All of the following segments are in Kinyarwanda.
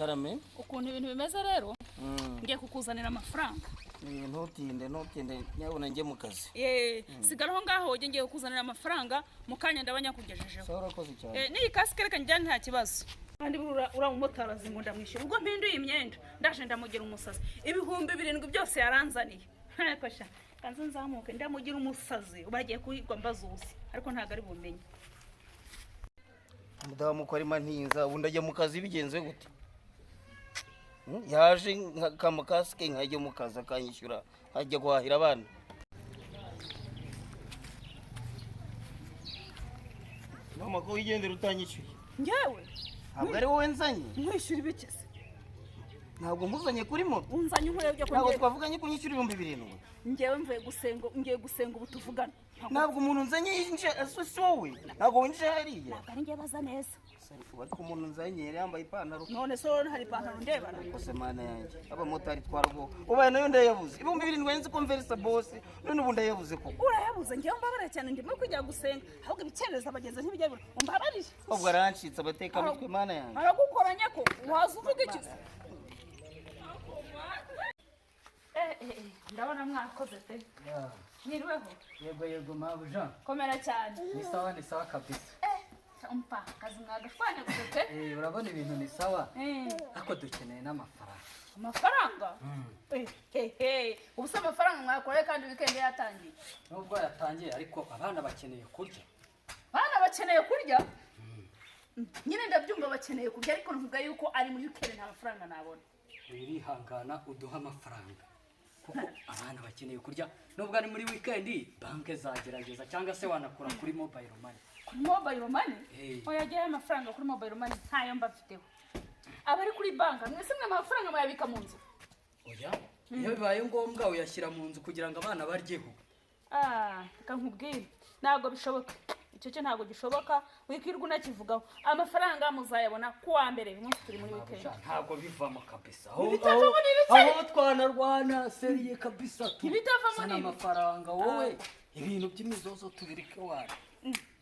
Karame. Ukuntu ibintu bimeze rero, ngiye kukuzanira amafaranga. Ntutinde, ntutinde nyabuna, njye mu kazi. Ye, sigara aho ngaho ujye, ngiye kukuzanira amafaranga mu kanya, ndaba nyakugejejeho. Sawa, urakoze cyane. N'iyi kasike reka njyane, nta kibazo. Kandi buriya uriya mumotari azi ngo ndamwishyura ubwo mpinduye imyenda, ndaje ndamugira umusazi. 7000 byose yaranzaniye. Ariko sha, kanze nzamuke ndamugira umusazi. Ubu agiye kuhirwa mbazuzi, ariko ntabwo ari bumenye. Umudamu ko arimo ntinza, ubu ndajya mu kazi bigenze gute? Yaje nkakama kasike nkajya mu kazi, akanyishyura nkajya guhahira abana. Mama, ko wigendera utanyishyuye? Njyewe? Ntabwo ari wowe nzanye. Nkwishyura ibiki se? Ntabwo nkuzanye kuri moto? Unzanye unkorera ibyo Ntabwo ngiye twavuganye kunyishyura 7000? Njyewe mvuye gusenga, ngiye gusenga ubu tuvugana. Ntabwo umuntu nzanye yinjiye, si wowe? Ntabwo winjiye hariya? Ntabwo ari njye, baza neza. Ariko umuntu nzanye yari yambaye ipantaro. None se wowe hari ipantaro ndebana? Kose mana yanjye, abamotari twarwo ubaye nayo ndayabuze. 7000 nzi ko mverisa bose, none ubu ndayabuze koko. Urayabuze? Njyewe mbabarira cyane, ndimo kujya gusenga. Ahubwo ibikereza abagenzi ntibijya bibura, umbabarire. Ubwo arancitse abatekamitwe, mana yanjye. Aragukoranya ko waza uvuga iki se? Ndabona mwakoze pe, mwiriweho. Yego yego, mabuja. Komera cyane. Ni sawa, ni sawa kabisa. Umva, akazi mwagashwanyaguze pe. Urabona ibintu ni sawa, ariko dukeneye n'amafaranga. Amafaranga? Hehe, ubu se amafaranga mwakoreye kandi weekend yatangiye? Nubwo yatangiye, ariko abana bakeneye kurya. Abana bakeneye kurya nyine, ndabyumva, bakeneye kurya, ariko nvuga yuko ari muri weekend nta mafaranga nabona. Wirihangana uduhe amafaranga kuko abana bakeneye kurya. Nubwo ari muri weekend, banke zagerageza, cyangwa se wanakura kuri mobile money. Kuri mobile money? Eh. Oya, ajyayo amafaranga kuri mobile money ntayo mba mfiteho, aba ari kuri banki. Mwese mwe amafaranga muyabika mu nzu? Oya, iyo bibaye ngombwa uyashyira mu nzu kugira ngo abana baryeho. Ah, reka nkubwire, ntabwo bishoboka. Icyo cyo ntabwo gishoboka, wikirwa unakivugaho. Amafaranga muzayabona ku wa mbere, uyu munsi turi muri weekend. Mabuja, ntabwo bivamo kabisa. Aho Ibitavamo ni ibiki? aho twanarwana seriye kabisa tu. Ibitavamo Zana ni ibiki? amafaranga wowe, ibintu by'imizozo tubireke wana.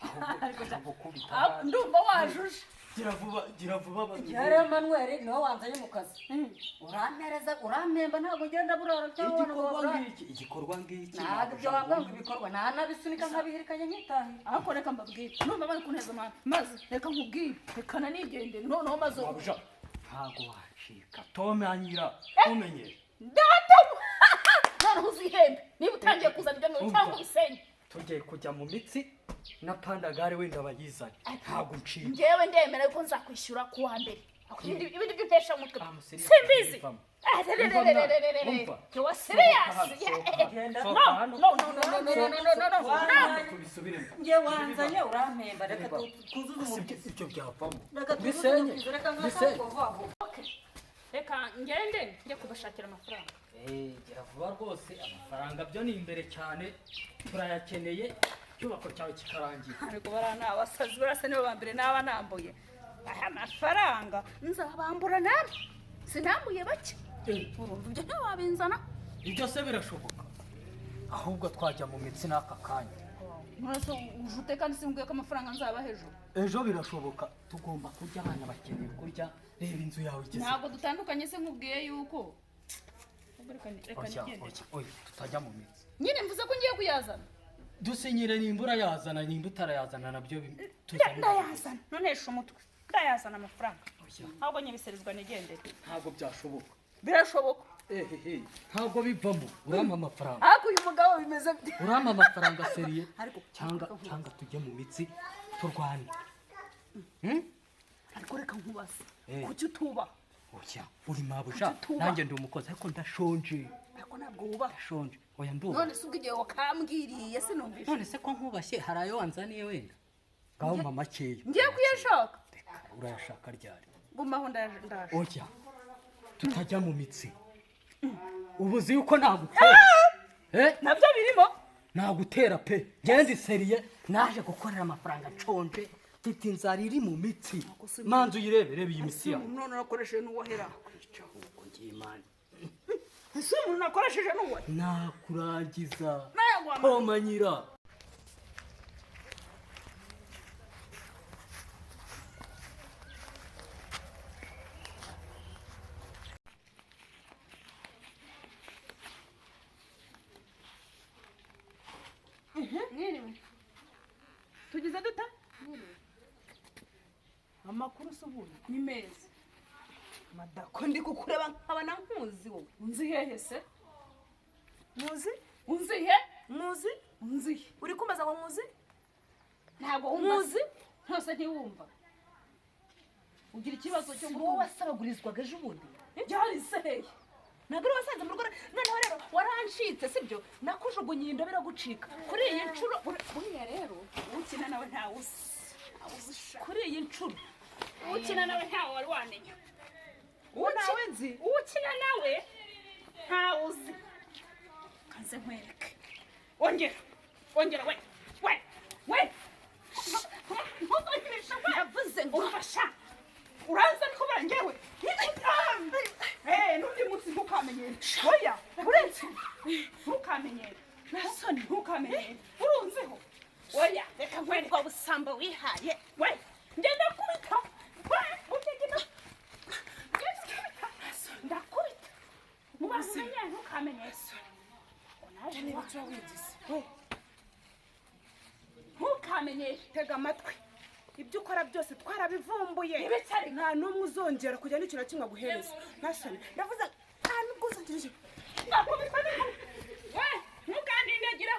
Ahubwo kubita. Ah, ndumva wajuje. Gira vuba, gira vuba baduhe. Rero Manuel, niwe wanzanye mu kazi, urampereza, urampemba, ntabwo ngenda burara cyangwa Igikorwa burara. ngiki, igikorwa ngiki. Ntabwo ibyo wambwira ngo ibikorwa ntanabisunika nkabihirikanye nkitahira. Ariko reka mbabwire, numva bari kunteza amahane, maze reka nkubwire, reka nanigendere noneho maze. Mabuja, ntabwo wacika tomanyira umenyere. Data, noneho uzihembe niba utangiye kuzana ibyo ngibyo cyangwa ubisenye. Tugiye kujya mu mitsi na pandagare, wenda bayizane, ntabwo ncika. Njyewe ndemera yuko nzakwishyura ku wa mbere. Ibindi byo utesha umutwe Ah, muserious, simbizi. bivamo. Ah, re, re, re, re, re, re, re, re. Umva. You are serious? Sohoka No, hano. no, no, no, no, no, no, no, no, no. Tubisubiremo. Njye wanzanye urampemba, reka twuzuze umubyizi. Ibyo byavamo. Reka twuzuze Bisenye. umubyizi, reka Bisenye. nkasanga vuba vuba. Okay. Reka ngende njye kubashakira amafaranga. Gira vuba rwose, amafaranga byo ni imbere cyane, turayakeneye, icyubako cyawe kikarangira. Ariko bariya ni abasazi, barasa nibo ba mbere naba nambuye aya mafaranga, nzabambura namwe, sinambuye bake. Urumva ibyo ntiwabinzana. Ibyo se birashoboka? Ahubwo twajya mu mitsi n'aka kanya. None ujute kandi simbwiye ko amafaranga nzaba hejuru? Ejo birashoboka, tugomba kurya, abana bakeneye kurya. Reba inzu yawe igeze. Ntabwo dutandukanye se? Nkubwiye yuko Ahubwo reka Oya, nigende. oya, oya, tutajya mu mitsi. Nyine mvuze ko ngiye kuyazana. Dusinyire nimba urayazana, nimba utarayazana nabyo tuzane. Ndayazana, ntunteshe umutwe, ndayazana amafaranga. Oya. Ahubwo nyibiserezwa nigendere. Ntabwo byashoboka. Birashoboka. Ehehe, ntabwo bivamo, urampa amafaranga. Ariko uyu mugabo bimeze bite? Urampa amafaranga seriye Ariko cyangwa tujye mu mitsi turwane? Ariko reka nkubaze. Eh. Kuki utubaha? Oya, uri mabuja. Kuki utubaha? Nanjye ndi umukozi, ariko ndashonje. Ariko ntabwo wubaha. Ndashonje, oya, ndubaha. None se ubwo igihe wakambwiriye sinumvise? None se ko nkubashye, hari ayo wanzaniye wenda? Ngaho mpa makeya. Ngiye kuyashaka. Reka, urayashaka ryari? Gumaho, ndaje, ndaje. Oya, tutajya mu mitsi, ubu uzi yuko nagutera, eh? Nabyo birimo. Nagutera pe. Ngende seriye, naje gukorera amafaranga, nshonje, mfite inzara iri mu mitsi. Manzi uyirebe, reba iyi mitsi yawe. None nakoresheje n'uwahera? Kwica ahubwo ngiye imana. Ese uyu muntu nakoresheje n'uwahera? Nakurangiza. Nayagwa. Tomanyira. Mwiriwe. Tugize duta amakuru se ubundi? Ni meza. Madako, ndi kukureba nkabona nkuzi wowe. Unzi hehe se? Muzi? Unzi he? Muzi? Unzi he? Uri kumbaza ngo muzi? Ntabwo wumva. Muzi? Ntose ntiwumva. Ugira ikibazo cyo Si wowe kutumva. wasabagurizwaga ejo bundi? Byari se hehe? Ntabwo ari wasanze mu rugo. Noneho rero warancitse, sibyo? Nakujugunye indobo iragucika kuri iyi nshuro. Buriya rero ukina nawe ntawe uzi. Ntawe uzi sha. Kuri iyi nshuro. Ukina nawe ntawe wari wamenya. Uwo nawe nzi. Ukina nawe ntawe uzi. Kanze nkwereke. Ongera. Ongera we. We. We. Ntuzakinisha we. Yavuze ngo Urafasha. Uranza ndikubura njyewe. Eh, n'undi munsi ntukamenyere. Oya, uretse. Ntukamenyere. Nasoni. Ntukamenyere. Urunzeho. Oya, reka nkwereke. Ubwo busambo wihaye. We, ngenda kubita. We, ugenda. Ngenda. Ndakubita. Mu bantu menyere ntukamenyere. Ngo naje Niba iwawe. turawigize. Ntukamenyere. Tega amatwi, ibyo ukora byose twarabivumbuye. Ibitari. Nta n'umwe uzongera kujya n'ikintu na kimwe aguhereza. Nasoni, ndavuze nta n'ubwo uzongera icyo. Ndakubita. We, ntukandindagira.